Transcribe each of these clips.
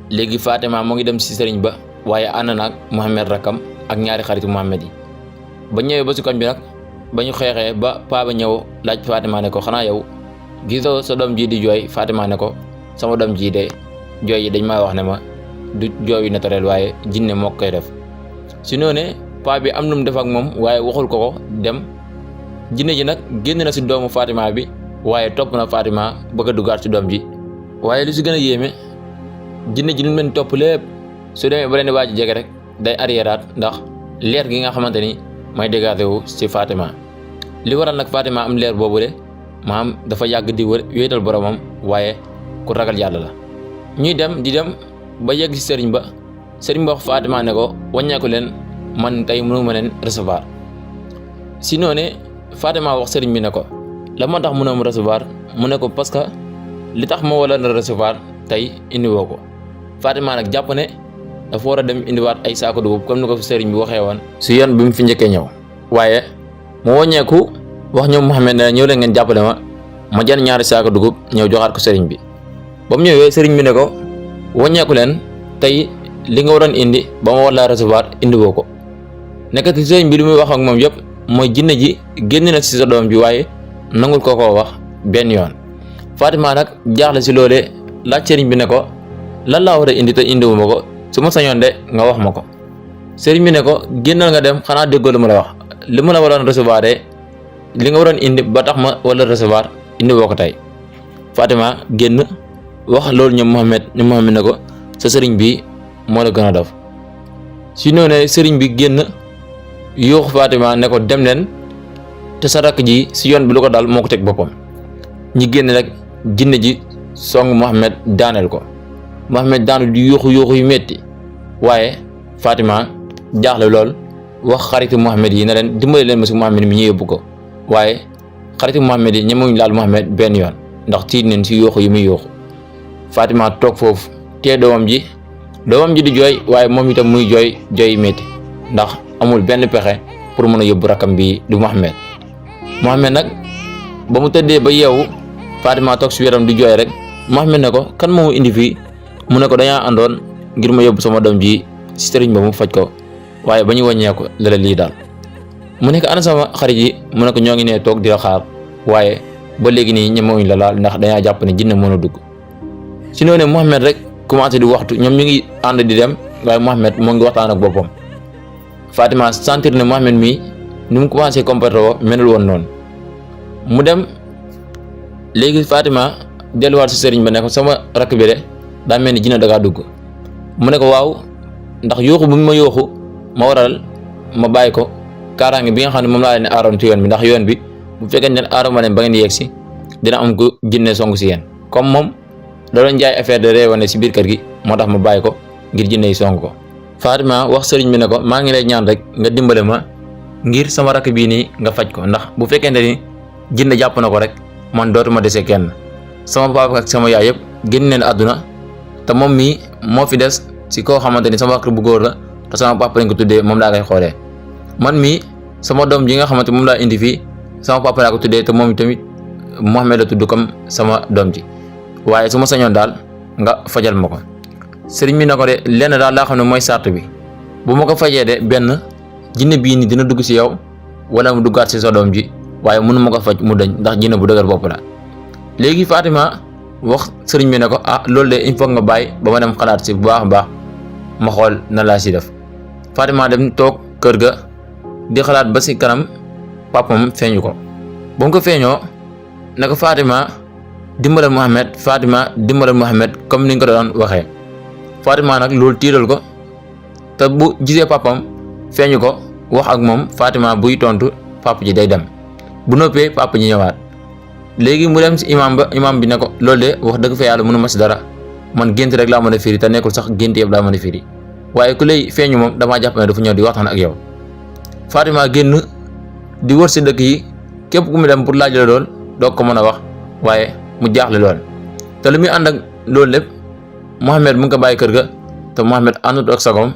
léegi Fatima mo ngi dem ci sëriñ ba waaye ànd na ak Muhammad rakam ak ñaari xaritu Muhammad yi ba ñëwee ba ci koñ bi nag ba ñu xeexee ba paa ba ñëw laaj Fatima ne ko xanaa yow gisoo sa doom ji di jooy. Fatima ne ko sama doom ji de jooy yi dañ maa wax ne ma du jooyu naturel waaye jinne moo koy def. si noonu paa bi am nu mu def ak moom waaye waxul ko dem jinne ji nag génn na si doomu Fatima bi waaye topp na Fatima bëgg a duggaat si doom ji. waaye lu si gën a yéeme jinne ji lu mel ni topp lépp su demee ba leen di waaj jege rek day arriéraat ndax leer gi nga xamante ni mooy dégagé wu si Fatima. li waral nag Fatima am leer boobu de maam dafa yàgg di wéetal boromam waaye ku ragal yàlla la. ñuy dem di dem ba yegg si sëriñ ba wax Fatima ne ko wàññeeku leen man tey mënuma leen recevoir. si noonu Fatima wax sëriñ bi ne ko la moo tax mënoo ma recevoir mu ne ko parce que li tax ma wala na recevoir tey indiwoo ko. Fatima nag jàpp ne dafa war a dem indiwaat ay saako dugub comme ni ko sëriñ bi waxee woon si yoon bi mu fi njëkkee ñëw. waaye mu wàññeeku wax ñoom Muhammad ne ñëw leen ngeen jàppale ma jënd ñaari saako dugub ñëw joxaat ko sëriñ bi. ba mu ñëwee sëriñ bi ne ko wàññeeku leen tey li nga waroon indi ba ma war laa recevoir indiwoo ko. nekkati sëriñ bi li muy wax ak moom yëpp mooy jinne ji génn na si sa doom ji waaye nangul ko koo wax benn yoon. Fatima nag jaaxle si loolee laaj sëriñ bi ne ko lan laa war a indi te indiwuma ko su ma sañoon de nga wax ma ko. sëriñ bi ne ko génnal nga dem xanaa déggoo lu ma la wax li ma la waroon recevoir de li nga waroon indi ba tax ma wala recevoir indi woo ko tey. Fatima génn wax loolu ñoom Muhammad ne ko sa sëriñ bi moo la gën a dof. si noonu sëriñ bi génn yuuxu Fatima ne ko dem leen te sa rakk ji si yoon bi lu ko dal moo ko teg boppam. ñi génn rek jinne ji song Muhammad daaneel ko. Muhammad daanu di yuuxu yu metti waaye Fatima jaaxle lool wax xaritu Muhammad yi ne leen dimbale leen ma si Muhammad mi ñu yóbbu ko. waaye xaritu Muhammad yi ñemewuñ laal Muhammad benn yoon ndax tiit neen si yuuxu yi muy yuuxu. Fatima toog foofu te doomam ji di jooy waaye moom itam muy jooy yu metti ndax amul benn pexe pour mën a yóbbu rakam bi du Muhammad. Muhammad nag ba mu tëddee ba yeewu Fatima toog si wetam di jooy rek Muhammad ne ko kan moo indi fii mu ne ko dañaa àndoon ngir ma yóbbu sama doom ji si sëriñ ba mu faj ko waaye ba ñu wàññeeku la lii daal. mu nekk ana sama xarit yi mu ne ko ñoo ngi nee toog di la xaar waaye ba léegi nii ñemewuñ la laal ndax dañaa jàpp ne jinne mën a dugg. si noonu Muhammad rek commencé di waxtu ñoom ñu ngi ànd di dem waaye Muhammad moo ngi waxtaan ak boppam. Fatima sentir ne Muhammad mii ni mu commencé comporté woo melul woon noonu mu dem léegi Fatima delluwaat si sëriñ ba ne ko sama rakk bi de daa mel ni jinne dagaa dugg. mu ne ko waaw ndax yuuxu bu ma yuuxu ma waral ma bàyyi ko kaaraange bi nga xam ne moom laa leen aaroon ci yoon bi ndax yoon bi bu fekkee ne aaroon ma leen ba ngeen yegg si dina am ko jinne song si yéen comme moom da doon jaay affaire de réewane si biir kër gi moo tax ma bàyyi ko ngir jinne yi song ko. Fatima wax sëriñ bi ne ko maa ngi lay ñaan rek nga dimbale ma ngir sama rakk bii nii nga faj ko ndax bu fekkente ni jinne jàpp na ko rek man dootuma dese kenn sama papa ak sama yaay yëpp génn neen àdduna te moom mii moo fi des si koo xamante ni sama rakk bu góor la te sama papa lañ ko tuddee moom laa koy xoolee. man mii sama doom ji nga xamante moom laa indi fii sama papa laa ko tuddee te moom tamit Muhammad la tudd comme sama doom ji waaye su ma sañoon daal nga fajal ma ko. sëriñ bi na ko de lenn daal laa xam ne mooy sart bi bu ma ko fajee de benn jinne bii nii dina dugg si yow wala mu duggaat si sa doom ji waaye mënu ma ko faj mu dañ ndax jinne bu dëgër bopp la. léegi Fatima wax sëriñ bi ne ko ah loolu de il faut nga bàyyi ba ma dem xalaat si bu baax a baax ma xool na laa si def. Fatima dem toog kër ga di xalaat ba si kanam papam feeñu ko ba mu ko feeñoo ne ko Fatima dimbalal Muhammad comme ni nga ko doon waxee. Fatima nag loolu tiital ko te bu gisee papam feeñu ko wax ak moom Fatima buy tontu papa ji day dem bu noppee papa ji ñëwaat. léegi mu dem si imam bi ne ko loolu de wax dëgg fa yàlla mënu ma si dara man gént rek laa mën a firi te nekkul sax gént yëpp laa mën a firi waaye ku lay feeñu moom damaa jàpp ne dafa ñëw di waxtaan ak yow. Fatima génn di wër si dëkk yi képp ku mu dem pour laaj la lool doog ko mën a wax waaye mu jaaxle lool te lu muy ànd ak loolu lépp Muhammad mu ngi ko bàyyi kër ga te Muhammad àndut ak sagoom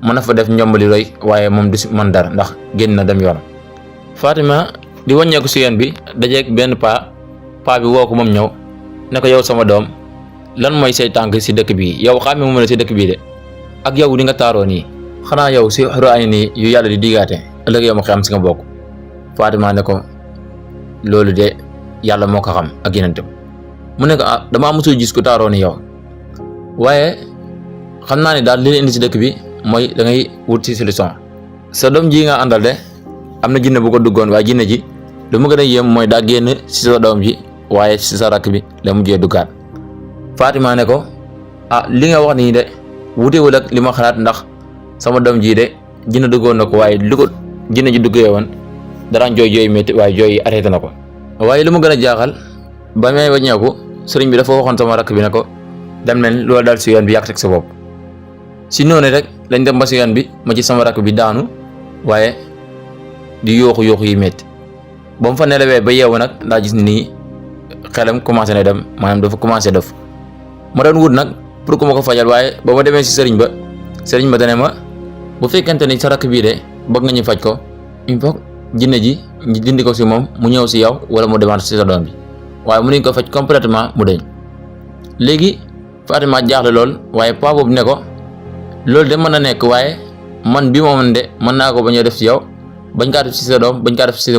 mën na fa def njombali roy waaye moom du si mën dara ndax génn na dem yoonam. Fatima di wàññeeku si yoon bi dajeeg benn paa bi woo ko moom ñëw ne ko yow sama doom lan mooy say tànk si dëkk bi yow xàmme mu la si dëkk bii de ak yow di nga taaroo nii xanaa yow si xuru ay nii yu yàlla di digaate ëllëg yow ma xam si nga bokk. Fatima ne ko loolu de yàlla moo ko xam ak yenentam mu ne ko ah damaa mosul gis ku taaroo ni yow waaye xam naa ne daal li indi si dëkk bi mooy da ngay wut si solution. sa doom ji nga àndal de am na jinne bu ko duggoon waaye jinne ji lu mu gën a yéem mooy daa génn si sa doom ji waaye si sa rakk bi la mujjee duggaat. Fatima ne ko ah li nga wax nii de wutewul ak li ma xalaat ndax sama doom jii de jinne duggoon na ko waaye lu ko jinne ji duggee woon daraan jooy métti waaye jooy arrêté na ko. waaye lu mu gën a jaaxal ba may wàññeeku sëriñ bi dafa waxoon sama rakk bi ne ko dem leen loolu daal si yoon bi yàq teg sa bopp. si noonu rek lañ dem ba si yoon bi ma ci sama rakk bi daanu waaye di yooxu yi métti ba mu fa nelawee ba yeewu nag daa gis ni nii xelam commencé na dem maanaam dafa commencé def ma doon wut nag pour que ma ko fajal waaye ba ma demee si sëriñ ba dane ma bu fekkente ni sa rakk bii de bëgg nga ñu faj ko il faut jinne ji ñu dindi ko si moom mu ñëw si yow wala mu demaat si sa doom bi waaye mënuñ ko faj complètement mu deñ. léegi Fatima jaaxle lool waaye paa boobu ne ko loolu de mën na nekk waaye man bi moom de mën naa ko bañ a def si yow bañ kaa def si sa doom bañ kaa def si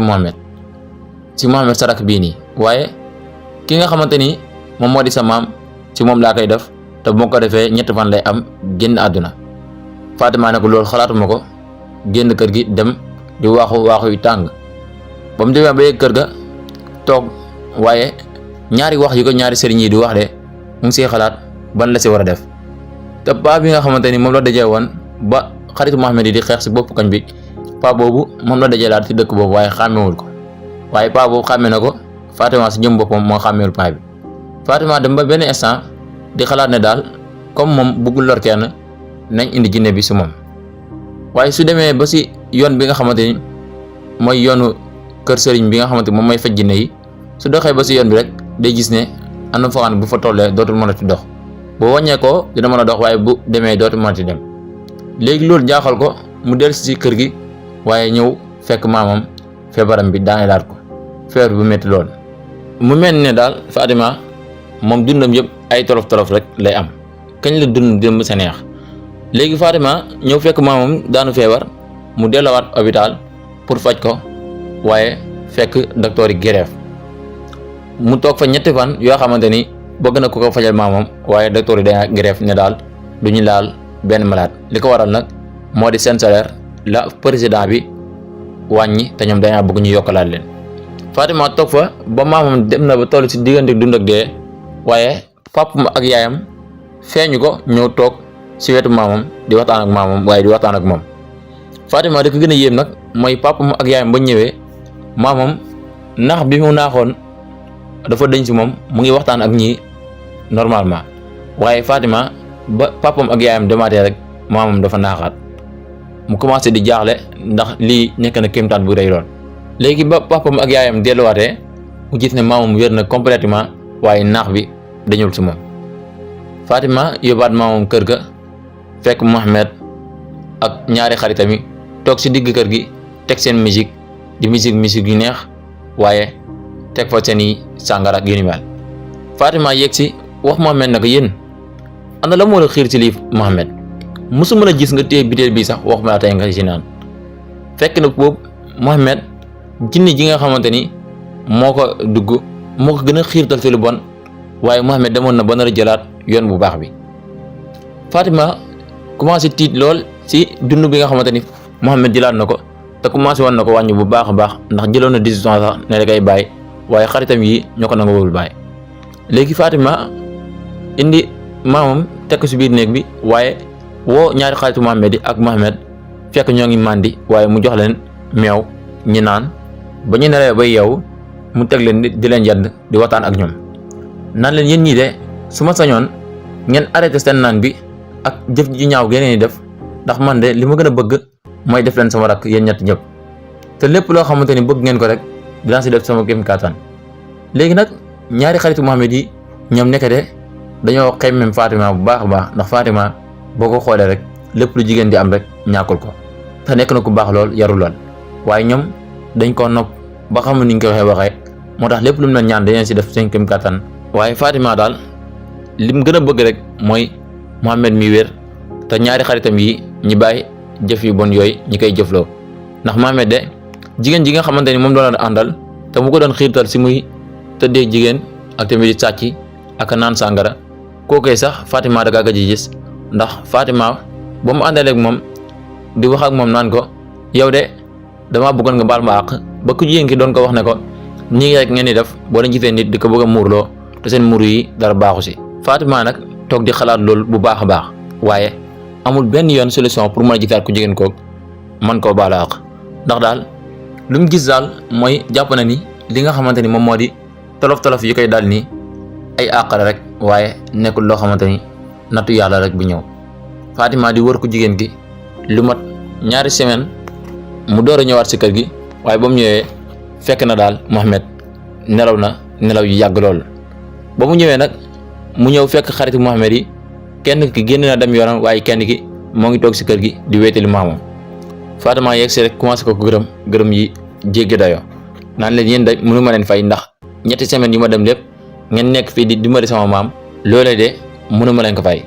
Mohamed sa rakk bii nii waaye ki nga xamante ni moom moo di sa maam ci moom laa koy def te bu ma ko defee 3 fan lay am génn àdduna. Fatima ne ko loolu xalaatuma ko génn kër gi dem di waaxu yu tàng ba mu demee ba yegg kër ga toog waaye ñaari wax yi ko ñaari sëriñ yi di wax de mu ngi siy xalaat ban la si war a def. te paa bi nga xamante ni moom la dajee woon ba xaritu Mohamed yi di xeex si bopp kañ bi paa boobu moom la dajee laat si dëkk boobu waaye xàmmewul ko waaye paa boobu xàmme na ko Fatima si jëm boppam moo xàmmewul paa bi. Fatima dem ba benn instant di xalaat ne daal comme moom bëggul lor kenn nañ indi jinne bi si moom waaye su demee ba si yoon bi nga xamante ni mooy yoonu kër sëriñ bi nga xamante moom mooy faj jinne yi su doxee ba si yoon bi rek day gis ne am na foo xam ne bu fa tollee dootul mën a ci dox boo wàññee ko dina mën a dox waaye bu demee dootul mën a ci dem. léegi loolu jaaxal ko mu dellu si kër gi waaye ñëw fekk maamam feebaram bi daane laat ko feebar bu métti lool. mu mel ne daal Fatima moom dundam yëpp ay torof rek lay am kañ la dund dem sa neex. léegi Fatima ñëw fekk maamam daanu feebar mu delluwaat hôpital pour faj ko waaye fekk docteur yi grève mu toog fa 3 fan yoo xamante ni bëgg na ko fajal maamam waaye docteur yi dañaa grève ne daal du ñu laal benn malade li ko waral nag moo di seen salaire la président bi wàññi te ñoom dañaa bëgg ñu yokkalaat leen. Fatima toog fa ba maamam dem na ba toll ci diggante dund ak dee waaye papam ak yaayam feeñu ko ñëw toog si wetu maamam di waxtaan ak maamam waaye di waxtaan ak moom. Fatima da ko gën a yéem nag mooy papam ak yaayam ba ñëwee maamam naax bi mu naaxoon dafa dëñ si moom mu ngi waxtaan ak ñii normalement waaye Fatima ba papam ak yaayam demaatee rek maamam dafa naaxaat mu commencé di jaaxle ndax lii nekk na kéemtaan bu rëy lool. léegi ba papam ak yaayam delluwaatee mu gis ne maamam wér na complètement waaye naax bi dañul si moom. Fatima yóbbaat maamam kër ga fekk Mohamed ak ñaari xaritam yi toog si digg kër gi teg seen musique di musique yu neex waaye teg fa seen i sàngara ak yu ni mel. Fatima yegg si wax Mohamed nag yéen ana la moo la xiir ci lii Mohamed mosuma la gis nga téye biteel bii sax wax ma tey nga si naan. fekk na boobu Mohamed jinne ji nga xamante ni moo ko dugg moo ko gën a xiirtal ci lu bon waaye Mohamed demoon na ba nar a jëlaat yoon bu baax bi. Fatima commencé tiit lool ci dund bi nga xamante ni Mohamed jëlaat na ko te commencé woon na ko wàññi bu baax a baax ndax jëloon na décision sax ne da koy bàyyi waaye xaritam yi ñoo ko nanguwul bàyyi. léegi Fatima indi maamam teg ko ci biir néeg bi waaye woo ñaari xaritu Mohamed yi ak Mohamed fekk ñoo ngi màndi waaye mu jox leen meew ñi naan ba ñu nelawee bay yeewu mu teg leen di leen yedd di waxtaan ak ñoom naan leen yéen ñii de su ma sañoon ngeen arrêté seen naan bi ak jëf ji ñaaw ngeen di def ndax man de li ma gën a bëgg mooy def leen sama rakk yéen ñett ñëpp te lépp loo xamante ni bëgg ngeen ko rek dinaa si def sama kéem kàttan. léegi nag ñaari xaritu Mohamed yi ñoom nekk de dañoo xemmem Fatima bu baax a baax ndax Fatima boo ko xoolee rek lépp lu jigéen di am rek ñàkkul ko te nekk na ku baax lool yaru lool waaye ñoom dañ koo nopp ba xamul ni ñu ko waxee moo tax lépp lu mu leen ñaan dañu si def seen kéem kàttan. waaye Fatima daal lim gën a bëgg rek mooy Muhammad mi wér te ñaari xaritam yi ñi bàyyi jëf yu bon yooyu ñi koy jëfloo ndax Muhammad de jigéen ji nga xamante ni moom doon àndal te mu ko doon xiirtal si muy tëddee jigéen ak tamit di sàcc ak naan sàngara kookoy sax Fatima da kaa gëj a gis ndax Fatima ba mu àndalee ak moom di wax ak moom naan ko yow de damaa bëggoon nga baal ma àq ba ku jigéen ki doon ko wax ne ko nii rek ngeen di def boo leen gisee nit di ko bëgg a muurloo te seen muur yi dara baaxu si. Fatima nag toog di xalaat loolu bu baax a baax waaye amul benn yoon solution pour mën a gisaat ku jigéen koog man koo baal àq ndax daal lu mu gis daal mooy jàpp na ni li nga xamante ni moom moo di tolof-tolof yi koy daal nii ay àq la rek waaye nekkul loo xamante ni nattu yàlla rek bu ñëw. Fatima di wër ku jigéen gi lu mat ñaari semaine mu door a ñëwaat si kër gi waaye ba mu ñëwee fekk na daal Muhammad nelaw na nelaw yu yàgg lool. ba mu ñëwee nag mu ñëw fekk xaritu Muhammad yi kenn ki génn na dem yoonam waaye kenn ki moo ngi toog si kër gi di wéetali maamam. Fatima yegg si rek commencé ko gërëm yi jéggi dayoo naan leen yéen de mënu ma leen fay ndax ñetti semaines yu ma dem lépp ngeen nekk fii di dimbali sama maam loolee de mënu ma leen ko fay.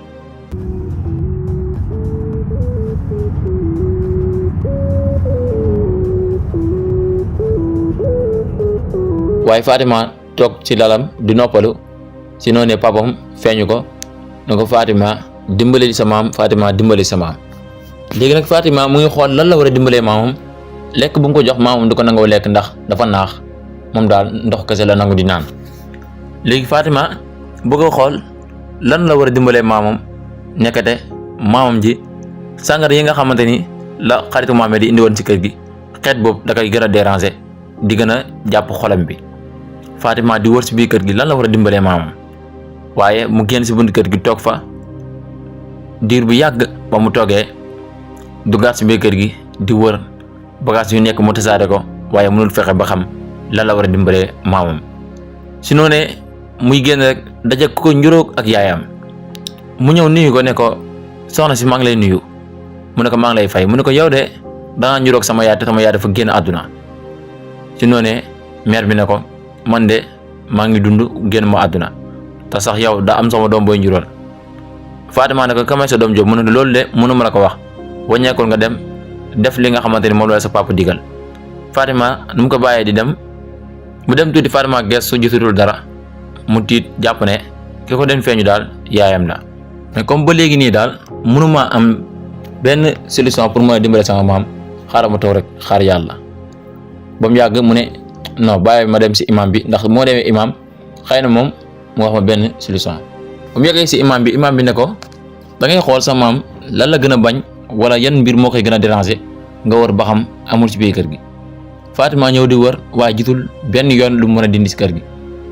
waaye Fatima toog ci lalam di noppalu si noonee papam feeñu ko ne ko Fatima dimbali sa maam Fatima dimbali sa maam. léegi nag Fatima mu ngi xool lan la war a dimbalee maamam lekk bu mu ko jox maamam du ko nangoo lekk ndax dafa naax moom daal ndox kese la nangu di naan. léegi Fatima bëgg a xool lan la war a dimbalee maamam nekkate maamam ji sàngara yi nga xamante ni la xaritu Muhammad di indi woon ci kër gi xeet boobu da koy gën a déranger di gën a jàpp xolam bi. Fatima di wër si biir kër gi lan la war a dimbalee maamam waaye mu génn si bunt kër gi toog fa diir bu yàgg ba mu toogee duggaat si biir kër gi di wër bagage yu nekk mu tasaare ko waaye mënul fexe ba xam lan la war a dimbalee maamam. si noonee muy génn rek daje ko njuróog ak yaayam mu ñëw nuyu ko ne ko soxna si maa ngi lay nuyu mu ne ko maa ngi lay fay mu ne ko yow de dangaa njuróog sama yaay te sama yaay dafa génn àdduna. si noonee mère bi ne ko man de maa ngi dund génn ma àdduna te sax yow daa am sama doom booy njuróol. Fatima ne ko kamay sa doom joob mu ne loolu de mënu ma la ko wax waññeekul nga dem def li nga xamante ni moom la sa papa digal. Fatima nu mu ko bàyyee di dem mu dem tuuti Fatima gees su gisatul dara mu tiit jàpp ne ki ko den feeñu daal yaayam la. mais comme ba léegi nii daal mënuma am benn solution pour mën a dimbale sama maam xaaral ma toog rek xaar yàlla. ba mu yàgg mu ne non bàyyi ma dem si imam bi ndax moo demee imam xëy na moom mu wax ma benn solution. ba mu yàggee si imam bi ne ko da ngay xool sa maam lan la gën a bañ wala yan mbir moo koy gën a déranger nga wër ba xam amul ci biir kër gi. Fatima ñëw di wër waaye gisul benn yoon lu mu mën a dindi si kër gi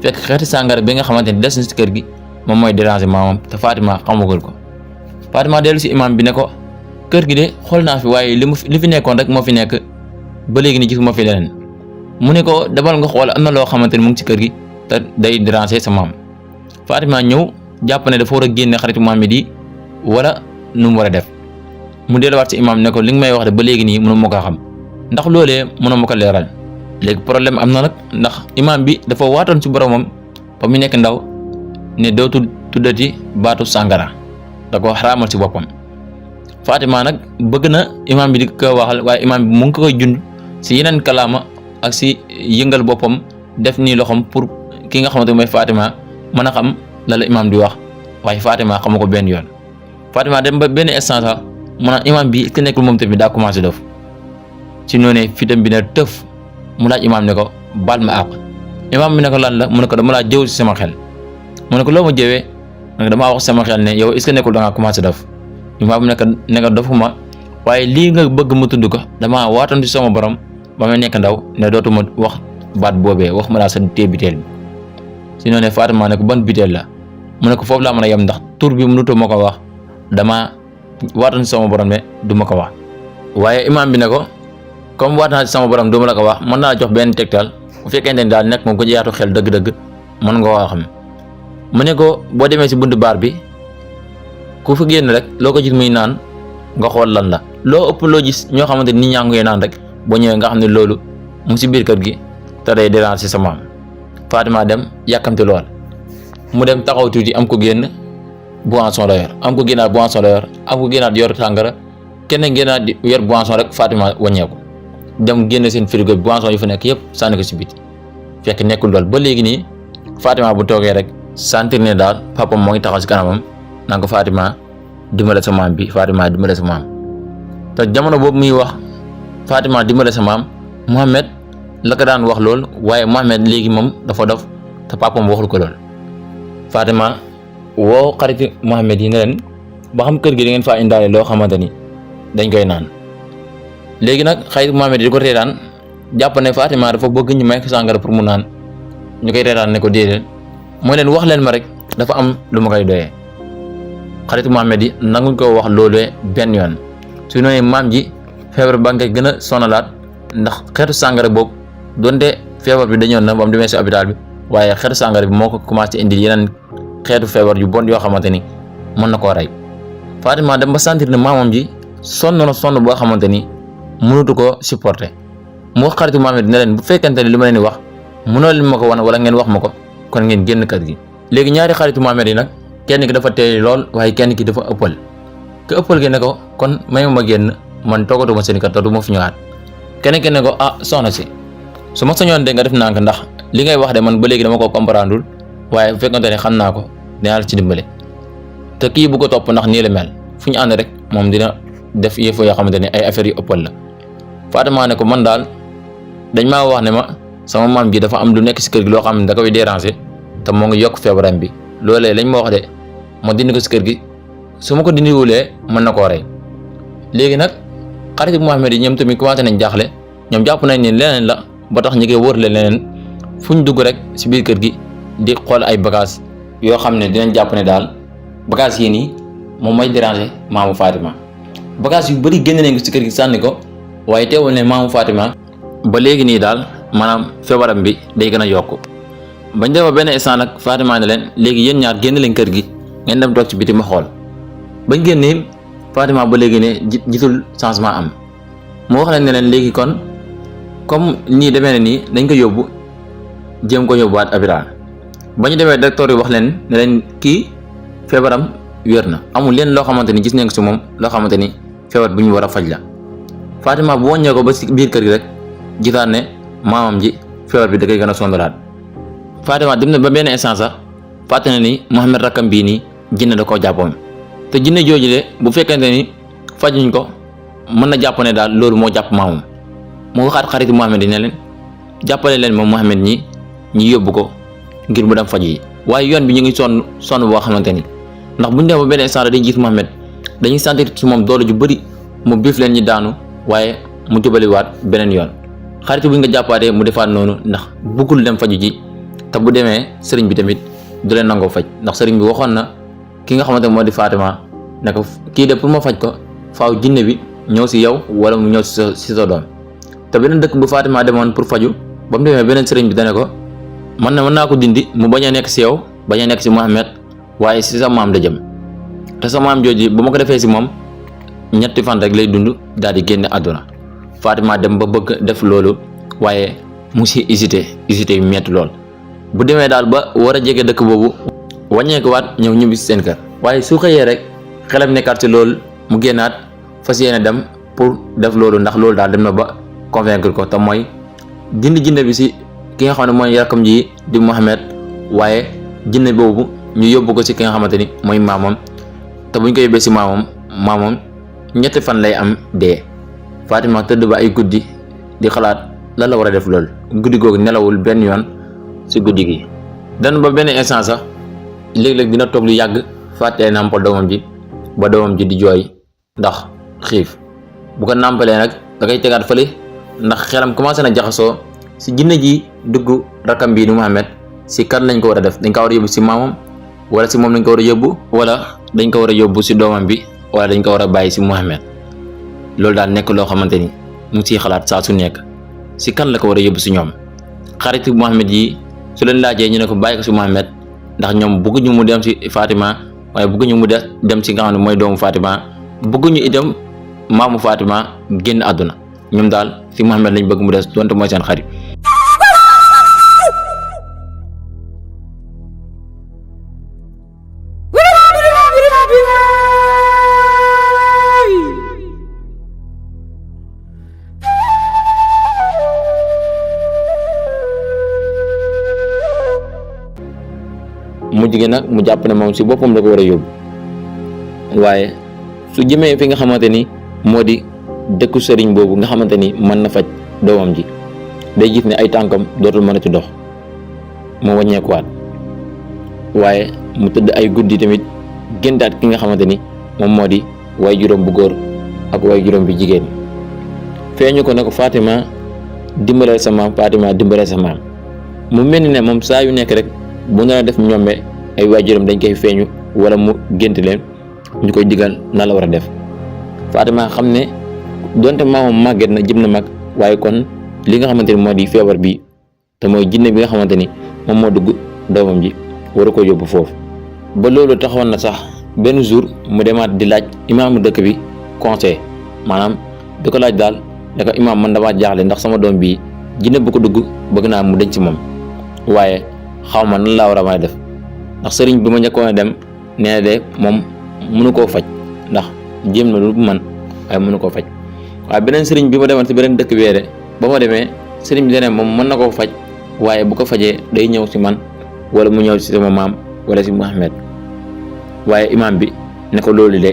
fekk xeeti sàngara bi nga xamante ni des na si kër gi moom mooy déranger maamam te Fatima xamagul ko. Fatima dellu si imam bi ne ko kër gi de xool naa fi waaye li fi nekkoon rek moo fi nekk ba léegi ni gisuma fi leneen. mu ne ko demal nga xool am na loo xamante ni mu ngi ci kër gi te day déranger sa maam. Fatima ñëw jàpp ne dafa war a génne xaritu Muhammad yi wala nu mu war a def mu delluwaat ci imam ne ko li nga may wax de ba léegi nii mënu ma ko xam ndax loolee mënu ma ko leeral. léegi problème am na nag ndax imam bi dafa waatoon ci boromam ba mu nekk ndaw ne dootul tuddati baatu sàngara da ko xaraamal ci boppam. Fatima nag bëgg na imam bi di ko waxal waaye imam bi mu ngi koy jund si yeneen kalaama ak si yëngal boppam def nii loxoom pour ki nga xamante mooy Fatima mën a xam la la imam di wax waaye Fatima xamu ko benn yoon. Fatima dem ba benn instant sax mu naan imam bi ki nekkul moom tamit daa commencé def ci noonu fitam bi ne tëf mu laaj imam ne ko baal ma àq. imam bi ne ko lan la mu ne ko dama laa jëw si sama xel mu ne ko loo ma jëwee nag damaa wax sama xel ne yow est-ce que nekkul da ngaa commencé def. imam bi ne ko defuma waaye lii nga bëgg mu tudd ko damaa waatoon ci sama borom ba may nekk ndaw ne dootuma wax baat boobee wax ma laa sa tee biteel bi. si noonu Fatima ne ko ban biteel la mu ne ko foofu laa mën a yem ndax tur bi mënutoo ma ko wax dama waatoon ci sama borom ne du ma ko wax. waaye imam bi ne ko comme waat naa ci sama borom du ma la ko wax mën naa jox benn tegtal bu fekkente ni daal nekk moom ko yaatu xel dëgg-dëgg mën nga koo xam. mu ne ko boo demee si buntu baar bi ku fa génn rek loo ko gis muy naan nga xool lan la loo ëpp loo gis ñoo xamante ni nit ñaa ngi naan rek boo ñëwee nga xam ne loolu mu ngi si biir kër gi te day déranger sa maam. Fatima dem yàkkamti lool mu dem taxaw tuuti am ko génn boisson la yor am ko génnaat boisson la yor am ko génnaat yor sàngara keneen génnaat di yor boisson rek Fatima wàññeeku dem génn seen frigo bi boisson yu fa nekk yëpp sànni ko si biti fekk nekkul lool ba léegi nii Fatima bu toogee rek sentir ne daal papam moo ngi taxaw si kanamam naan ko Fatima dimbale sa maam bi Fatima dimbale sa maam te jamono boobu muy wax Fatima dimbale sa maam Mohamed la ko daan wax lool waaye Mohamed léegi moom dafa dof te papam waxul ko lool. Fatima woo xariti Mohamed yi ne leen ba xam kër gi da ngeen faa indaale loo xamante ni dañ koy naan léegi nag xarit Mohamed yi di ko reetaan jàpp ne Fatima dafa bëgg ñu may ko sàngara pour mu naan ñu koy reetaan ne ko déedéet mooy leen wax leen ma rek dafa am lu ma koy doyee. xaritu Mohamed yi nanguñ ko wax loolee benn yoon su nooy maam ji feebar ba nga gën a sonalaat ndax xeetu sàngara boobu donte feebar bi dañoon na ba mu demee si hôpital bi waaye xeetu sàngara bi moo ko commencé indi yeneen xeetu feebar yu bon yoo xamante ni mën na koo rey. Fatima dem ba sentir ne maamam ji sonn na sonn boo xamante ni mënatu ko supporter mu wax xaritu Mohamed ne leen bu fekkente ni li ma leen di wax mënoo leen ma ko wan wala ngeen wax ma ko kon ngeen génn kër gi. léegi ñaari xaritu Mohamed yi nag kenn ki dafa teey lool waaye kenn ki dafa ëppal ke ëppal gi ne ko kon may ma génn man toogatuma seen kër te du ma fi ñëwaat kenn ki ne ko soxna si su ma sañoon de nga def nànk ndax li ngay wax de man ba léegi dama ko comprendreul waaye bu fekkante ne xam naa ko dinaa la ci dimbale te kii bu ko topp ndax nii la mel fu ñu ànd rek moom dina def yëf yoo xamante ne ay affaires yu ëppal la. Fatima ne ko man daal dañ maa wax ne ma sama maam ji dafa am lu nekk si kër gi loo xam ne da koy déranger te moo ngi yokk feebaram bi loolee lañ ma wax de ma dindi ko si kër gi su ma ko dindiwulee mën na koo rey. léegi nag xarit Mohamed yi ñoom tamit commencé nañ jaaxle ñoom jàpp nañ ne leneen la ba tax ñi koy wóorle leneen fu ñu dugg rek si biir kër gi di xool ay bagages yoo xam ne dinañ jàpp ne daal bagages yi nii moom mooy déranger maamu Fatima. bagages yu bëri génne nañ ko si kër gi sànni ko waaye teewul ne maamu Fatima ba léegi nii daal maanaam feebaram bi day gën a yokku. bañ demee benn instant nag Fatima ne leen léegi yéen ñaar génn leen kër gi ngeen dem toog ci biti ma xool bañ génnee Fatima ba léegi ne gisul changement am mu wax leen ne leen léegi kon comme nii demee ne nii dañ ko yóbbu jéem ko yóbbuwaat hôpital ba ñu demee docteur yi wax leen ne leen kii feebaram wér na amul leen loo xamante ni gis nañ ko si moom loo xamante ni feebar bu ñu war a faj la. Fatima bu wàññee ko ba si biir kër gi rek gisaat ne maamam ji feebar bi da koy gën a sondalaat. Fatima dem na ba benn instant sax fàtte na ni Mohamed rakkam bii nii jinne da koo jàppoon te jinne jooju de bu fekkente ni fajuñ ko mën na jàpp ne daal loolu moo jàpp maamam mu waxaat xaritu Mohamed yi ne leen jàppale leen moom Mohamed ñi yóbbu ko ngir mu dem faj yi waaye yoon bi ñu ngi sonn boo xamante ni ndax buñ dem ba benn instant dañuy gis Mohamed dañuy sentir ci moom doole ju bëri mu biif leen ñi daanu waaye mu jubaliwaat beneen yoon xaritu buñ nga jàppaatee mu defaat noonu ndax bëggul dem faju ji te bu demee sëriñ bi tamit du leen nangoo faj ndax sëriñ bi waxoon na ki nga xamante moo di Fatima ne ko kii de pour ma faj ko faaw jinne bi ñëw si yow wala mu ñëw si sa doom te beneen dëkk bu Fatima demoon pour faju ba mu demee beneen sëriñ bi dane ko mën naa ko dindi mu bañ a nekk si yow bañ a nekk si Mohamed waaye si sa maam la jëm te sa maam jooju bu ma ko defee si moom ñetti fan rek lay dund daal di génne àdduna. Fatima dem ba bëgg def loolu waaye mu si hésité yu metti lool bu demee daal ba war a jege dëkk boobu wàññeeku waat ñëw ñibbi si seen kër waaye su xëyee rek xelam nekkaat si loolu mu génnaat fas yéene dem pour def loolu ndax loolu daal dem na ba convaincre ko te mooy dindi jinne bi si ki nga xam ne mooy rakkam ji di Mohamed waaye jinne boobu ñu yóbbu ko si ki nga xamante ni mooy maamam te buñ ko yóbbee si maamam ñetti fan lay am dee. Fatima tëdd ba ay guddi di xalaat lan la war a def loolu guddi googu nelawul benn yoon si guddi gi. dan ba benn instant sax léeg-léeg dina toog lu yàgg fàttee nàmpal doomam ji ba doomam ji di jooy ndax xiif bu ko nàmpalee nag da koy tegaat fële ndax xelam commencé na jaxasoo si jinne ji dugg rakkam bii di Mohamed si kan lañ ko war a def dañ ko war a yóbbu si maamam wala si moom lañ ko war a yóbbu wala dañ ko war a yóbbu si doomam bi wala dañ ko war a bàyyi si Mohamed. loolu daal nekk loo xamante ni mu ngi siy xalaat saa su nekk si kan la ko war a yóbbu si ñoom xaritu Mohamed yi su leen laajee ñu ne ko bàyyi ko si Mohamed ndax ñoom bëgguñu mu dem si Fatima waaye bëgguñu mu dem si nga xam ne mooy doomu Fatima bëgguñu itam maamu Fatima génn àdduna ñoom daal si Mohamed lañ bëgg mu des donte mooy seen xarit. mujj gi nag mu jàpp ne moom si boppam la ko war a yóbbu waaye su jëmee fi nga xamante ni moo di dëkku sëriñ boobu nga xamante ni mën na faj doomam ji day gis ne ay tànkam dootul mën a ci dox mu wàññeekuwaat waaye mu tëdd ay guddi tamit géntaat ki nga xamante ni moom moo di way juróom bu góor ak way juróom bi jigéen feeñu ko ne ko Fatima dimbaleel sa maam Fatima dimbaleel sa maam mu mel ni ne moom saa yu nekk rek bu na def ñombe ay waajuram dañ koy feeñu wala mu gént leen ñu koy digal na la war a def Fatima xam ne donte maamam màgget na jëm na mag waaye kon li nga xamante ni moo di feebar bi te mooy jinne bi nga xamante ni moom moo dugg doomam ji waru ko yóbbu foofu ba loolu taxoon na sax benn jour mu demaat di laaj imaamu dëkk bi conseil maanaam di ko laaj daal ne ko imaam man damaa jaaxle ndax sama doom bii jinne bu ko dugg bëgg naa mu denc ci moom waaye xaw ma nan laa war a mën a def ndax sëriñ bi ma njëkkoon a dem nee na de moom mënu koo faj ndax jéem na lu man waaye mënu koo faj waaye beneen sëriñ bi ma demoon si beneen dëkk bee de ba ma demee sëriñ bi dene moom mën na koo faj waaye bu ko fajee day ñëw si man wala mu ñëw si sama maam wala si Muhammad waaye imaam bi ne ko loolu de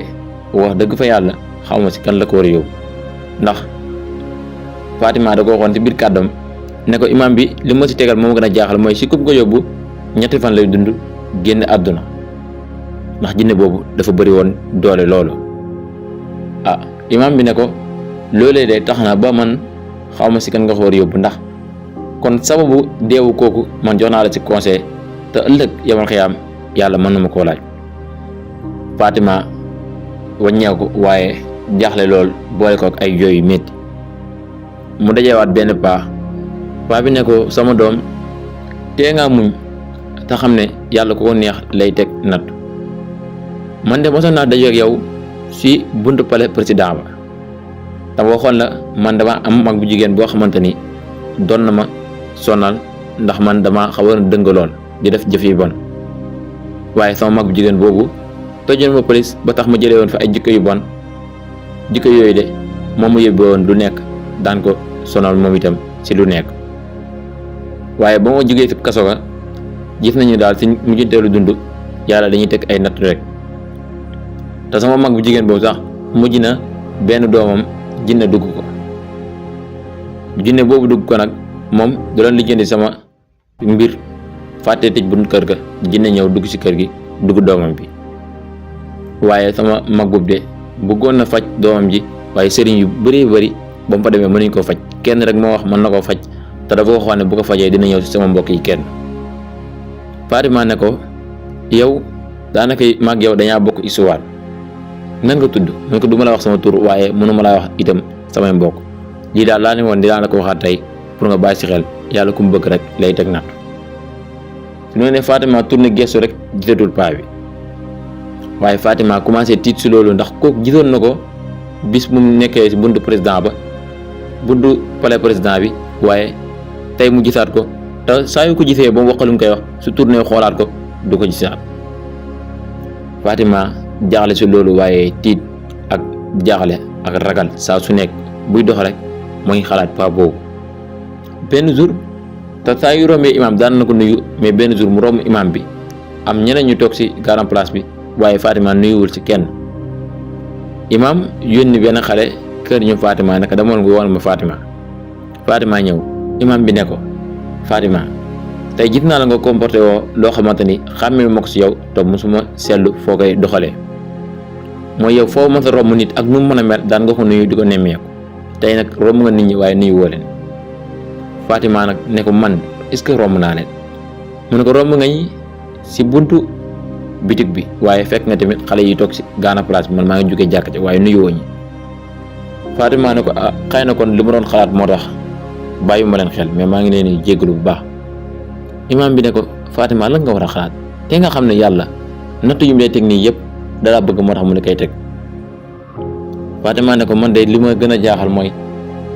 wax dëgg fa yàlla xaw ma si kan la ko war a yóbbu ndax Fatima da ko waxoon si biir kàddam ne ko imaam bi li ma si tegal moom gën a jaaxal mooy si ku ko yóbbu ñetti fan lay dund génn àdduna ndax jinne boobu dafa bëri woon doole loolu imaam bi ne ko loolee de tax na ba man xaw ma si kan nga ko war a yóbbu ndax kon sababu deewu kooku man jox naa la ci conseil te ëllëg yamal xiyaam yàlla mën na ma koo laaj Fatima wàññeeku waaye jaaxle lool boole ko ak ay jooy yu métti mu dajewaat benn paa bi ne ko sama doom tee ngaa muñ te xam ne yàlla ku ko neex lay teg natt man de mosoon naa daje ak yow si buntu palais président ba dama waxoon la man dama am mag bu jigéen boo xamante ni doon na ma sonal ndax man dama xawoon a dëng lool di def jëf yu bon waaye sama mag bu jigéen boobu tojoon ma police ba tax ma jëlee woon fa ay jikko yu bon jikko yooyu de moom mu yóbbee woon lu nekk daan ko sonal moom itam si lu nekk waaye ba ma jógee fi kaso ga gis nañu daal si mujjanteelu dund yàlla dañuy teg ay natt rek te sama mag bu jigéen boobu sax mujj na benn doomam jinne dugg ko jinne boobu dugg ko nag moom da doon lijjanti sama mbir fàtte tëj bu kër ga jinne ñëw dugg si kër gi dugg doomam bi waaye sama mag boobu de bëggoon na faj doomam ji waaye sëriñ yu bëri ba mu fa demee mënuñ koo faj kenn rek moo wax mën na koo faj te dafa waxoon ne bu ko fajee dina ñëw si sama mbokk yi kenn Fatima ne ko yow daanaka maag yow dañaa bokk histoire nan nga tudd mu ne ko du ma la wax sama tur waaye mënu ma laa wax itam samay mbokk lii daal laa ne woon dinaa la ko waxaat tey pour nga bàyyi si xel yàlla ku mu bëgg rek lay teg natt su ne Fatima tourné gestu rek gisatul paa bi waaye Fatima commencé tiit si loolu ndax kooku gisoon na ko bis bu mu nekkee si buntu président ba buntu palais président bi waaye tey mu gisaat ko te saa yu ko gisee ba mu wax lu mu koy wax su tourné xoolaat ko du ko gisaat Fatima jaaxle si loolu waaye tiit ak jaaxle ak ragal saa su nekk buy dox rek moo ngi xalaat paa boobu benn jour te saa yu rombee imaam daan na ko nuyu mais benn jour mu romb imaam bi am ñeneen ñu toog si garan place bi waaye Fatima nuyuwul si kenn imaam yónni benn xale kër ñu Fatima ne ko demoon nga woon ma Fatima ñëw imaam bi ne ko Fatima tey gis naa la nga comporté woo loo xamante ni xàmmee ma ko si yow te mosuma seetlu foo koy doxalee mooy yow foo mën a romb nit ak nu mu mën a mel daan nga ko nuyu di ko nemmeeku tey nag romb nga nit ñi waaye nuyu woo leen Fatima nag ne ko man est-ce que romb naa leen mu ne ko romb nga ñi si buntu bitig bi waaye fekk nga tamit xale yi toog si gaana place bi man maa ngi jógee jàkk waaye nuyu woo ñi Fatima ne ko xëy na kon li ma doon xalaat moo tax bàyyi ma leen xel mais maa ngi leen di jéggalu bu baax imaam bi ne ko Fatima lan nga war a xalaat te nga xam ne yàlla natt yu mu lay teg nii yëpp dalaa bëgg moo tax mu ne koy teg Fatima ne ko man de li ma gën a jaaxal mooy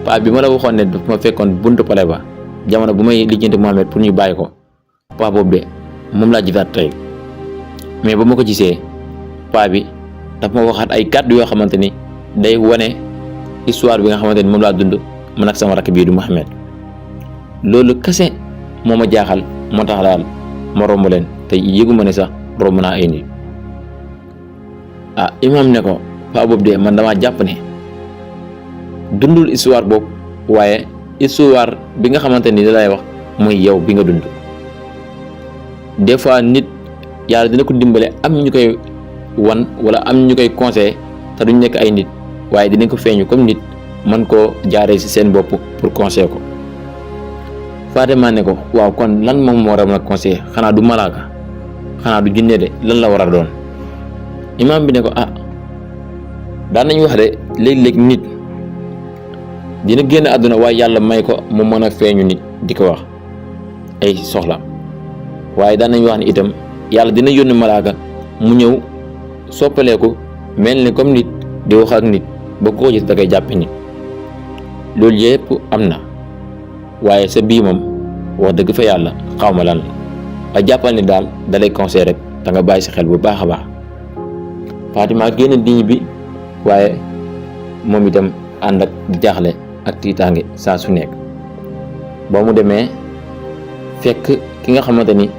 paa bi ma la waxoon ne daf ma fekkoon buntu pale ba jamono bu may lijjanti Mohamed pour ñu bàyyi ko paa boobu de moom laa gisaat tey mais ba ma ko gisee paa bi dafa ma waxaat ay kàddu yoo xamante ni day wane histoire bi nga xamante ni moom laa dund man ak sama rakk bii du Mouhamed. loolu kese moo ma jaaxal moo tax daal ma romb leen te yëguma ne sax romb naa ay nit. imam ne ko paa boobu de man damaa jàpp ne dundul histoire boobu waaye histoire bi nga xamante ni da lay wax mooy yow bi nga dund. des fois nit yàlla dina ko dimbale am ñu koy wan wala am ñu koy conseiller te duñ nekk ay nit waaye dinañ ko feeñu comme nit man koo jaaree ci seen bopp pour conseiller ko. Fatima ne ko waaw kon lan moom moo war a mën a conseiller xanaa du malaaka xanaa du jinne de lan la war a doon. imam bi ne ko daan nañ wax de léeg-léeg nit dina génn àdduna waaye yàlla may ko mu mën a feeñu nit di ko wax ay soxlaam waaye daan nañ wax ni itam yàlla dina yónni malaaka mu ñëw soppaleeku mel ni comme nit di wax ak nit ba ko gis da koy jàppe nit. loolu yëpp am na waaye sa bii moom wax dëgg fa yàlla xaw ma lan la a jàppal ni daal dalay conseil rek da nga bàyyi si xel bu baax a baax. Fatima génn diñ bi waaye moom itam ànd ak jaaxle ak tiitaange saa su nekk ba mu demee fekk ki nga xamante ni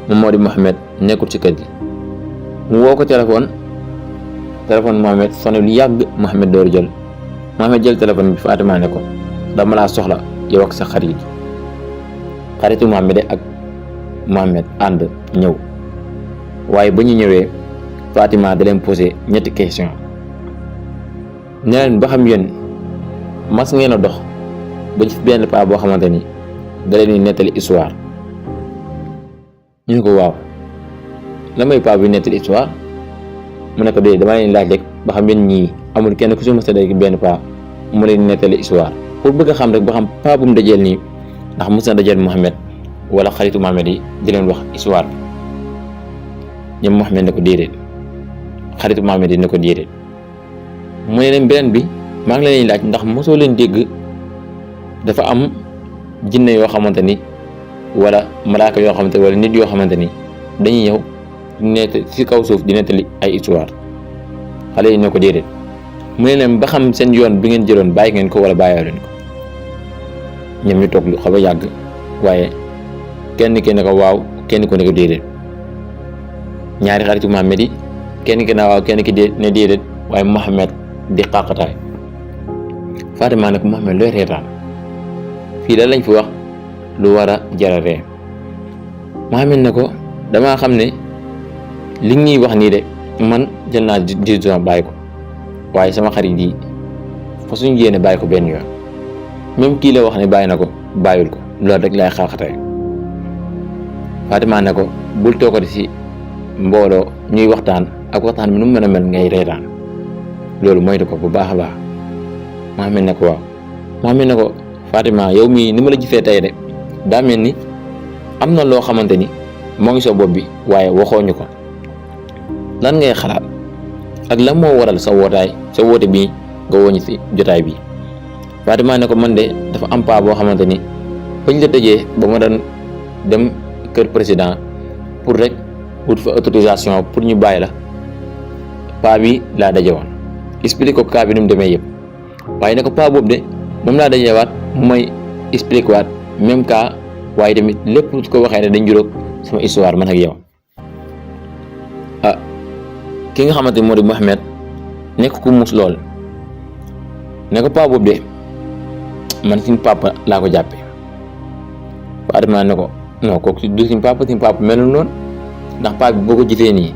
moom moo di Mouhamed nekkul ci kër gi mu woo ko téléphone Mouhamed sonné lu yàgg Mouhamed dooru jël Mouhamed jël téléphone bi Fatima ne ko dama laa soxla yow ak sa xaritu Mouhamed ak Mouhamed ànd ñëw waaye ba ñu ñëwee Fatima da leen posé ñetti question ne leen ba xam yéen mas ngeen a dox ba gis benn paa boo xamante ni da leen di nettali histoire. ñu ne ko waaw la may paa bi nettali histoire mu ne ko dee dama leen laaj rek ba xam yéen ñii amul kenn ku si mës a dégg benn paa mu leen di nettali histoire pour bëgg a xam rek ba xam paa bu mu dajeel nii ndax mës na dajeel Mouhamed wala xaritu Mouhamed yi di leen wax histoire bi. ñoom Mouhamed ne ko déedéet xaritu Mouhamed yi ne ko déedéet mu ne leen beneen bi maa ngi leen laaj ndax mosoo leen dégg dafa am jinne yoo xamante ni wala malaaka yoo xamante wala nit yoo xamante ni dañuy ñëw nett ci kaw suuf di nettali ay histoire. xale yi ne ko déedéet mu ne leen ba xam seen yoon bi ngeen jëloon bàyyi ngeen ko wala bàyyoo leen ko. ñoom ñu toog lu xaw a yàgg waaye kenn ki ne ko waaw kenn ko ne ko déedéet. ñaari xaritu Mouhamed yi kenn ki ne waaw kenn ki ne déedéet waaye Mouhamed di xàqataay. Fatima ne ko Mouhamed looy reetaan fii da lañ fi wax lu war a jararee. Mouhamed ne ko damaa xam ne li ñuy wax nii de man jël naa décision bàyyi ko waaye sama xarit yi fa suñu yéene bàyyi ko benn yoon même kii la wax ne bàyyi na ko bàyyul ko loolu rek lay xàqataay. Fatima ne ko bul toogati ci mbooloo ñuy waxtaan ak waxtaan bi nu mu mën a mel ngay reetaan loolu moytu ko bu baax a baax. Mouhamed ne ko waaw Mouhamed ne ko Fatima yow mii ni ma la gisee tey de daa mel ni am na loo xamante ni moo ngi sa bopp bi waaye waxooñu ko lan ngay xalaat ak lan moo waral sa woote bii nga woñu ci jotaay bi. Fatima ne ko man de dafa am paa boo xamante ni bañ la tëjee ba ma doon dem kër président pour rek wut fa autorisation pour ñu bàyyi la paa bi laa daje woon expliqué ko cas bi ni mu demee yëpp waaye ne ko paa boobu de moom laa dajewaat mu may expliqué waat même cas waaye tamit lépp su ko waxee ne dañ juróog sama histoire man ak yow. ki nga xamante moo di Mouhamed nekk ku mus lool ne ko paa boobu de man suñu papa laa ko jàppee. Fatima ne ko non kooku du suñu papa melul noonu ndax paa bi boo ko gisee nii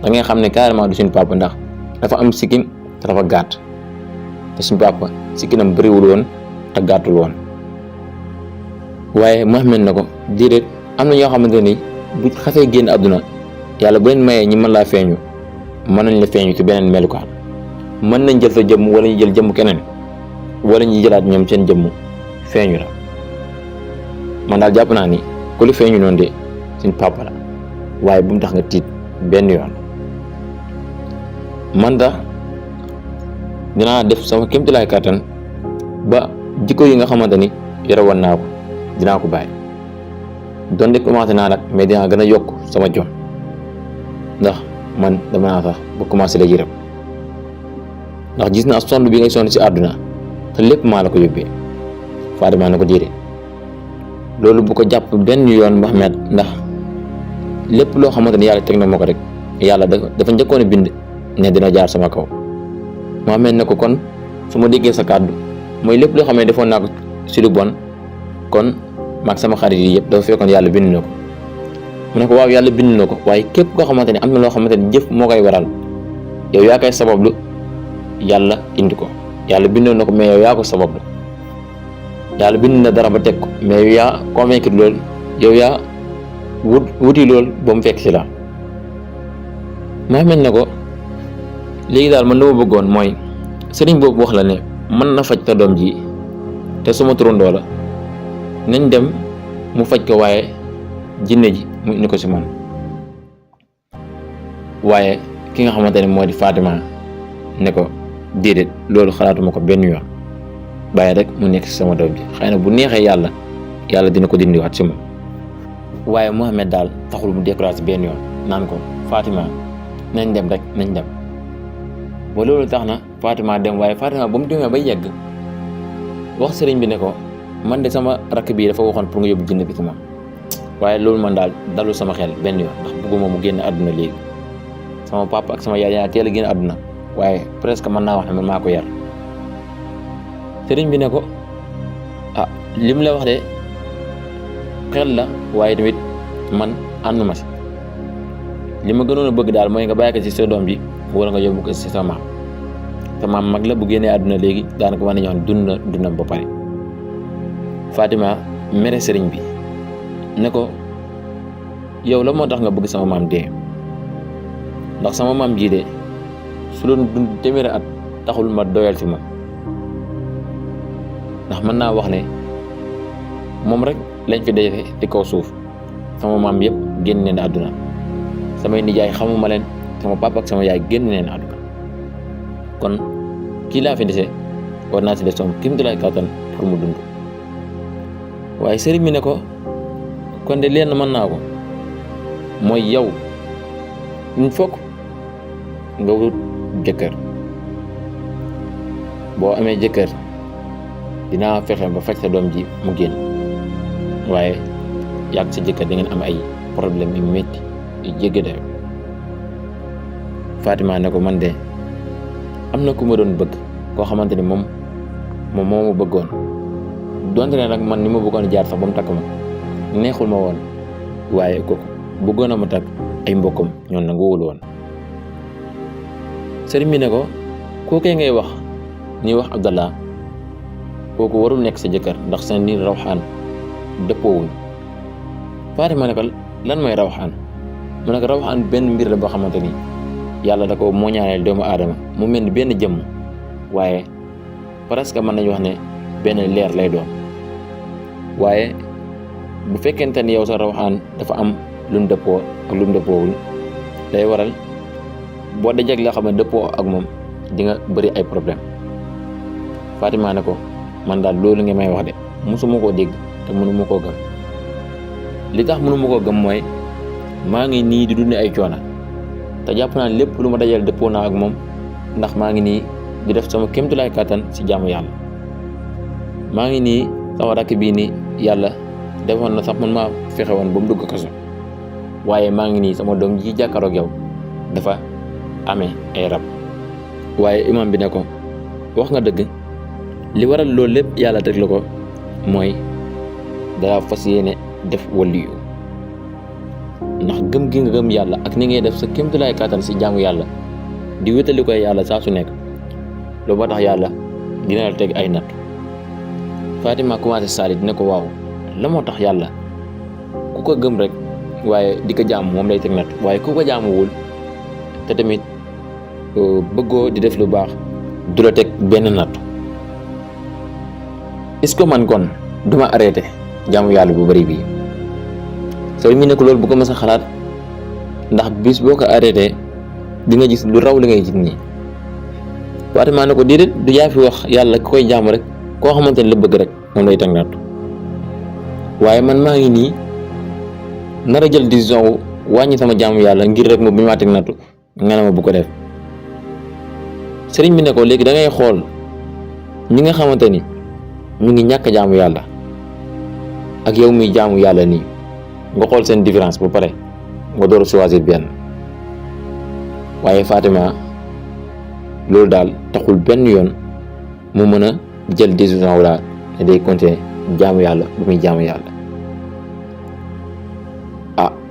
da ngay xam ne carrément du suñu papa ndax dafa am sikkim te dafa gàtt te suñu papa sikkinam bëriwul woon te gàttul woon. waaye Mouhamed ne ko déedéet am na ñoo xamante ni bu xasee génn àdduna yàlla bu leen mayee ñi mën laa feeñu mën nañ la feeñu ci beneen melukaan mën nañ jël sa jëmm wala ñu jël jëmm keneen wala ñu jëlaat ñoom seen jëmm feeñu la. man daal jàpp naa ni ku li feeñu noonu de suñ papa la waaye bu mu tax nga tiit benn yoon. man da dinaa def sama kéemtalaay kàttan ba jikko yi nga xamante ni yore woon naa ko dinaa ko bàyyi donte commencé naa nag mais dinaa gën a yokk sama jom ndax man dama naa sax ba commencé la yërëm ndax gis naa sonn bi ngay sonn ci àdduna te lépp maa la ko yóbbee. Fatima ne ko déedéet loolu bu ko jàpp benn yoon Muhammad, ndax lépp loo xamante ni yàlla teg na ma ko rek yàlla dafa njëkkoon a bind ne dina jaar sama kaw. Muhammad ne ko kon su ma déggee sa kàddu mooy lépp loo xam ne defoon naa ko ci lu bon kon maag sama xarit yi yëpp dafa fekkoon yàlla bind na ko. mu ne ko waaw yàlla bind na ko waaye képp koo xamante ne am na loo xamante ni jëf moo koy waral yow yaa koy sabablu yàlla indi ko. yàlla bindoon na ko mais yow yaa ko sabablu. yàlla bind na dara ba teg ko mais yow yaa convaincre loolu yow yaa wuti loolu ba mu fekk si la. Muhammad ne ko léegi daal man li ma bëggoon mooy sëriñ boobu wax la ne mën na faj ta doom ji te suma turandoo la nañ dem mu faj ko waaye jinne ji mu indi ko si man. waaye ki nga xamante ne moo di Fatima ne ko déedéet loolu xalaatuma ko benn yoon bàyyi rek mu nekk si sama doom ji xëy na bu neexee yàlla dina ko dindiwaat si moom. waaye Muhammad daal taxul mu découragé benn yoon naan ko Fatima nañ dem rek nañ dem. ba loolu tax na Fatima dem waaye Fatima ba mu demee bay yegg wax sëriñ bi ne ko man de sama rakk bii dafa waxoon pour nga yóbbu jinne bi ci moom waaye loolu man daal dalul sama xel benn yoon ndax bëgguma mu génn àdduna léegi. sama papa ak sama yaay yaa teel a génn àdduna waaye presque mën naa wax ne man maa ko yar. sëriñ bi ne ko ah lim la wax de xel la waaye tamit man ànduma si li ma gënoon a bëgg daal mooy nga bàyyi ko ci sa doom ji wala nga yóbbu ko ci sa maam. te maam mag la bu génnee àdduna léegi daanaka mën nañu wax dundam ba pare. Fatima mere sëriñ bi ne ko yow la moo tax nga bëgg sama maam dee ndax sama maam jii de su doon dund téeméeri at taxul ma doyal ci moom ndax mën naa wax ne moom rek lañ fi defe ci kaw suuf sama maam yëpp génn neen àdduna samay nijaay xamuma leen sama papa ak sama yaay génn neen àdduna kon kii laa fi dese war naa si def sama kéemtalaay kàttan pour mu dund. waaye sëriñ bi ne ko kon de leen mën naa ko mooy yow il faut nga wut jëkkër boo amee jëkkër dinaa fexe ba faj sa doom ji mu génn waaye yàgg sa jëkkër da ngeen am ay problème yu métti yu jéggi dayo. Fatima ne ko man de am na ku ma doon bëgg koo xamante ni moom moo ma bëggoon donte ne nag man ni ma bëggoon jaar sax ba mu takk ma neexul ma woon waaye kooku bëggoon a ma takk ay mbokkam ñoon nanguwul woon. sëriñ bi ne ko kookee ngay wax ñuy wax Abdallah kooku warul nekk sa jëkkër ndax seen ni rawxaan dëppoowuñ. Fatima ne ko lan mooy rawxaan mu ne ko rawxaan benn mbir la boo xamante ni yàlla da ko mooñaaneel doomu aadama mu mel ni benn jëmm waaye presque mën nañu wax ne benn leer lay doon waaye bu fekkente ni yow sa rawxaan dafa am lu mu dëppoo ak lu mu dëppoowul day waral boo dajeg la xam ne dëppoo ak moom di nga bëri ay problème. Fatima ne ko man daal loolu nga may wax de mosuma koo dégg te mënuma koo gëm li tax mënuma koo gëm mooy maa ngi nii di dund ay coona te jàpp naa lépp lu ma dajal dëppoo naa ak moom ndax maa ngi nii di def sama kéemtulaay kàttan ci jaamu yàlla. maa ngi nii sama rakk bii nii yàlla defoon na sax man maa fexe woon ba mu dugg kaso waaye maa ngi nii sama doom ji jàkkaaroog yow dafa amee ay rab. waaye imam bi ne ko wax nga dëgg li waral loolu lépp yàlla teg la ko mooy dara fas yéene def waliyu ndax gëm gi nga gëm yàlla ak ni ngay def sa kéemtulaay kàttan si jaamu yàlla di wétali koy yàlla saa su nekk loolu ba tax yàlla dina la teg ay natt. Fatima commencé saali dina ko waaw la moo tax yàlla ku ko gëm rek waaye di ko jaamu moom lay teg natt waaye ku ko jaamuwul te tamit bëggoo di def lu baax du la teg benn natt. est-ce que man kon duma arrêté jaamu yàlla bu bari bii sëriñ mi ne ko loolu bu ko mës a xalaat ndax bis boo ko arrêté di nga gis lu raw li ngay gis nii. Fatima ne ko déedéet du yaa fi wax yàlla ku koy jaamu rek koo xamante ne la bëgg rek moom lay teg natt waaye man maa ngi nii nar a jël décision wu wàññi sama jaamu yàlla ngir rek moom bi maa teg nattu nga ne ma bu ko def. sëriñ bi ne ko léegi da ngay xool ñi nga xamante ni ñu ngi ñàkk jaamu yàlla ak yow muy jaamu yàlla nii nga xool seen différence ba pare nga door a choisir benn. waaye Fatima loolu daal taxul benn yoon mu mën a jël décision wala ne day continuer jaamu yàlla bu muy jaamu yàlla.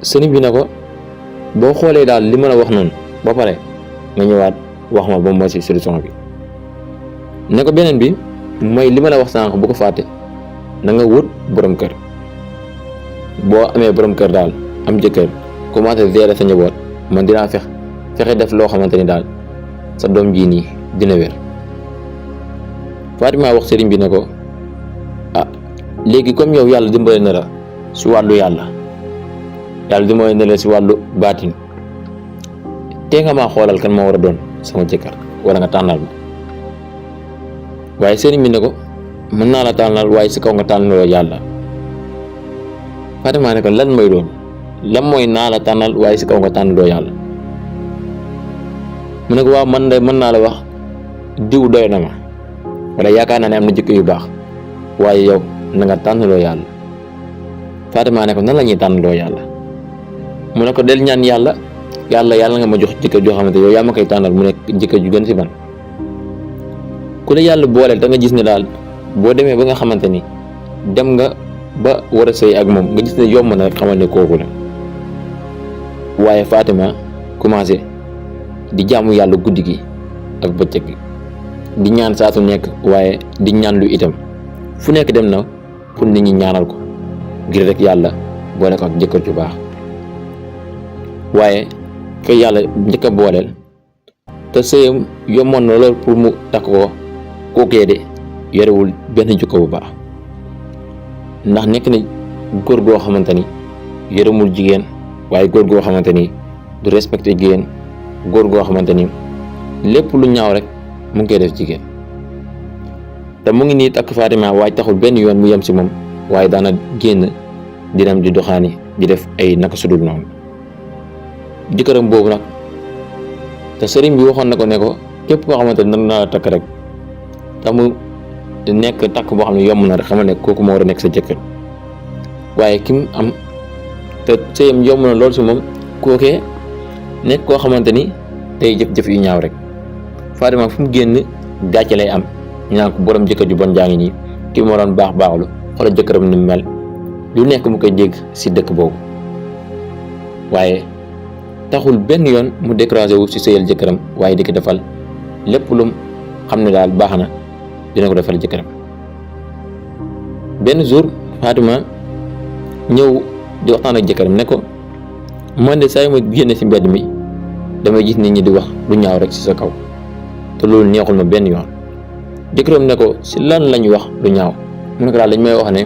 sëriñ bi ne ko boo xoolee daal li ma la wax noonu ba pare nga ñëwaat wax ma ba mu ci solution bi. ne ko beneen bi mooy li ma la wax sànq bu ko fàtte na nga wut borom kër. boo amee borom kër daal am jëkkër commencé gérer sa njaboot man dinaa fexe def loo xamante ni daal sa doom jii nii dina wér. Fatima wax sëriñ bi ne ko léegi comme yow yàlla dimbale na la si wàllu yàlla dimbale na la si wàllu baatin te nga maa xoolal kan moo war a doon sama jëkkër wala nga tànnal ma. waaye sëriñ bi ne ko mën naa la tànnal waaye si kaw nga tànnaloo yàlla. Fatima ne ko lan mooy doon lan mooy naa la tànnal waaye si kaw nga tànnaloo yàlla. mu ne ko waaw man de mën naa la wax diw doy na ma wala yaakaar naa ne am na jikko yu baax waaye yow na nga tànnaloo yàlla. Fatima ne ko nan la ñuy tànnaloo yàlla. mu ne ko del ñaan yàlla nga ma jox jikko joo xamante yow yaa ma koy tànnal mu nekk jikko ju gën si man. ku la yàlla booleel da nga gis ne daal boo demee ba nga xamante ni dem nga ba war a sëy ak moom nga gis ne yomb na rek xamal ne kooku la. waaye Fatima commencé di jaamu yàlla guddi gi ak bëccëg gi di ñaan saa su nekk waaye di ñaan lu itam fu nekk dem na pour nit ñi ñaanal ko ngir rek yàlla boole ko ak jëkkër ju baax. waaye kay yàlla njëkk a booleel te sëyam yomboon na lool pour mu takk ko kookee de yorewul benn jikko bu baax ndax nekk na góor goo xamante ni yoremul jigéen waaye góor goo xamante ni du respecté jigéen góor goo xamante ni lépp lu ñaaw rek mu ngi koy def jigéen. te mu ngi nii takk Fatima waaye taxul benn yoon mu yem si moom waaye daana génn di dem di doxaani di def ay naka sudul noonu. jëkkëram boobu nag te sëriñ bi waxoon na ko ne ko képp koo xamante ne na la takk rek te mu nekk takk boo xam ne yomb na rek xamal ne kooku moo war a nekk sa jëkkër. waaye kim am te sëyam yomb na lool si moom kookee nekk koo xamante ni tey jëf-jëf yu ñaaw rek. Fatima fu mu génn gàcce lay am ñu naan ko borom jëkkër ju bon jaa ngi nii kii moo doon baaxlu xoolal jëkkëram ni mu mel lu nekk mu koy dégg si dëkk boobu. waaye taxul benn yoon mu découragé wu si sëyal jëkkëram waaye di ko defal lépp lum xam ne daal baax na dina ko defal jëkkëram. benn jour Fatima ñëw di waxtaan ak jëkkëram ne ko man de saa yu ma génne si mbedd mi damay gis nit ñi di wax lu ñaaw rek si sa kaw te loolu neexul ma benn yoon. jëkkëram ne ko si lan lañu wax lu ñaaw mu ne ko daal dañ may wax ne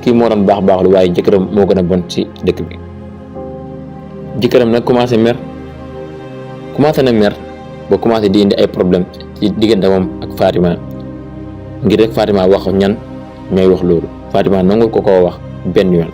kii moo doon baaxlu waaye jëkkëram moo gën a bon si dëkk bi. jëkkëram nag commencé na mer ba commencé di indi ay problème ci diggante moom ak Fatima ngir rek Fatima wax ñan ñooy wax loolu Fatima nangul ko koo wax benn yoon.